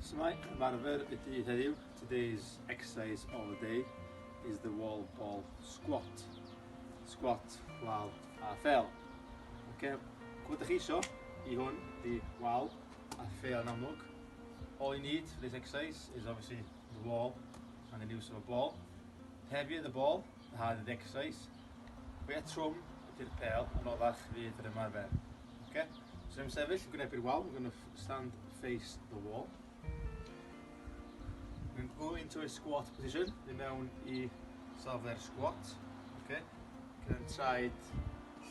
Shwmae, ymarfer y dydd heddiw. Today's exercise of the day is the wall ball squat. Squat, wal a phêl. Okay, gwybod ydych chi isio i hwn di wal a phêl yn amlwg. All you need for this exercise is obviously the wall and the use of a ball. The heavier the ball, the harder the exercise. Fwya trwm ydy'r pêl, anoddach fydd yr ymarfer. Okay? So ni'n sefyll yn gwynebu'r wal, we're going to stand face the wall. We're going to go into a squat position, i mewn i safle'r squat. Okay? Gyda'n traed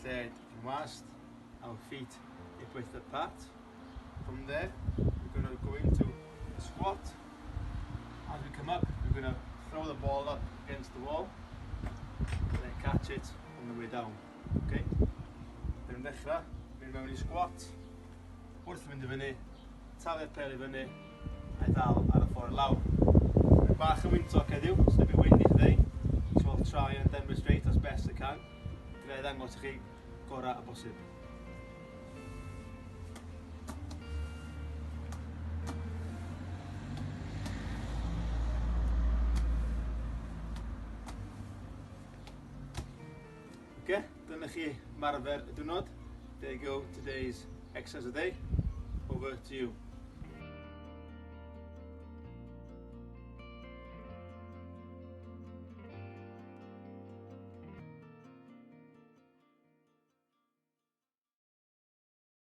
lled yn wast, our feet hip width apart. From there, we're going to go into a squat. As we come up, we're going to throw the ball up against the wall and then catch it on the way down. Okay? Dyn nhw'n dechrau, mynd mewn i squat. Wrth mynd i fyny, taflu'r pêl i fyny, a'i ddal ar y ffordd lawr. Mae'n bach yn wyntog heddiw, so it'll be windy today. So I'll try and demonstrate as best I can. Dwi ddangos i chi gorau a bosib. Okay, dyna chi ymarfer y diwrnod. There you go, today's exercise of the day. Over to you.